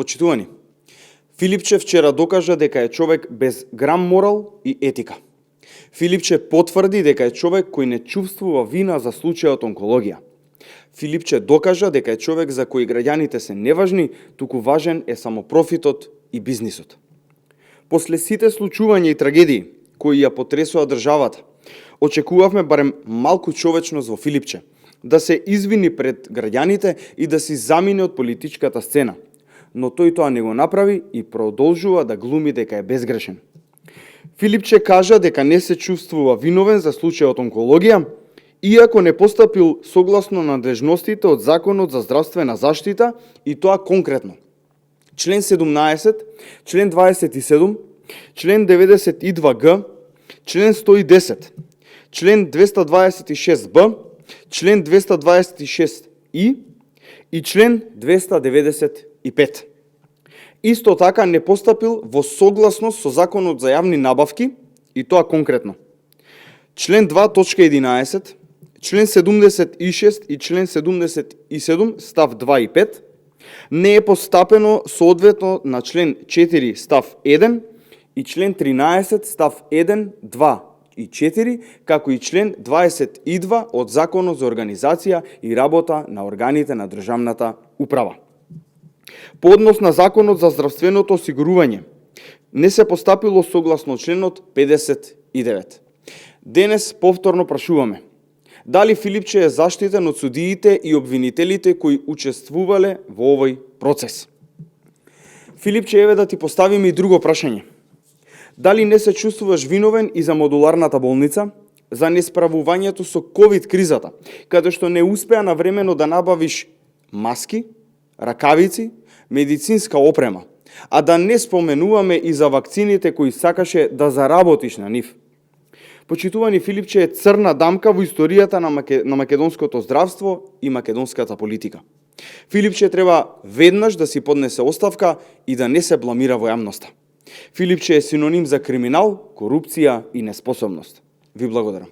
Почитувани, Филипче вчера докажа дека е човек без грам морал и етика. Филипче потврди дека е човек кој не чувствува вина за случајот онкологија. Филипче докажа дека е човек за кој граѓаните се неважни, туку важен е само профитот и бизнисот. После сите случувања и трагедии кои ја потресоа државата, очекувавме барем малку човечност во Филипче, да се извини пред граѓаните и да си замине од политичката сцена. Но тој тоа не го направи и продолжува да глуми дека е безгрешен. Филипче кажа дека не се чувствува виновен за случајот онкологија, иако не постапил согласно надлежностите од Законот за здравствена заштита, и тоа конкретно. Член 17, член 27, член 92г, член 110, член 226б, член 226и и член 295. Исто така не постапил во согласност со Законот за јавни набавки, и тоа конкретно. Член 2.11, член 76 и член 77 став 2 и 5 не е постапено соодветно на член 4 став 1 и член 13 став 1, 2 и 4, како и член 22 од Законот за организација и работа на органите на државната управа. По однос на Законот за здравственото осигурување не се постапило согласно членот 59. Денес повторно прашуваме: дали Филипче е заштитен од судиите и обвинителите кои учествувале во овој процес? Филипче, еве да ти поставиме и друго прашање. Дали не се чувствуваш виновен и за модуларната болница, за несправувањето со ковид кризата, каде што не успеа навремено да набавиш маски, ракавици, медицинска опрема, а да не споменуваме и за вакцините кои сакаше да заработиш на нив? Почитувани, Филипче е црна дамка во историјата на македонското здравство и македонската политика. Филипче треба веднаш да си поднесе оставка и да не се бламира во јавноста. Филипче е синоним за криминал, корупција и неспособност. Ви благодарам.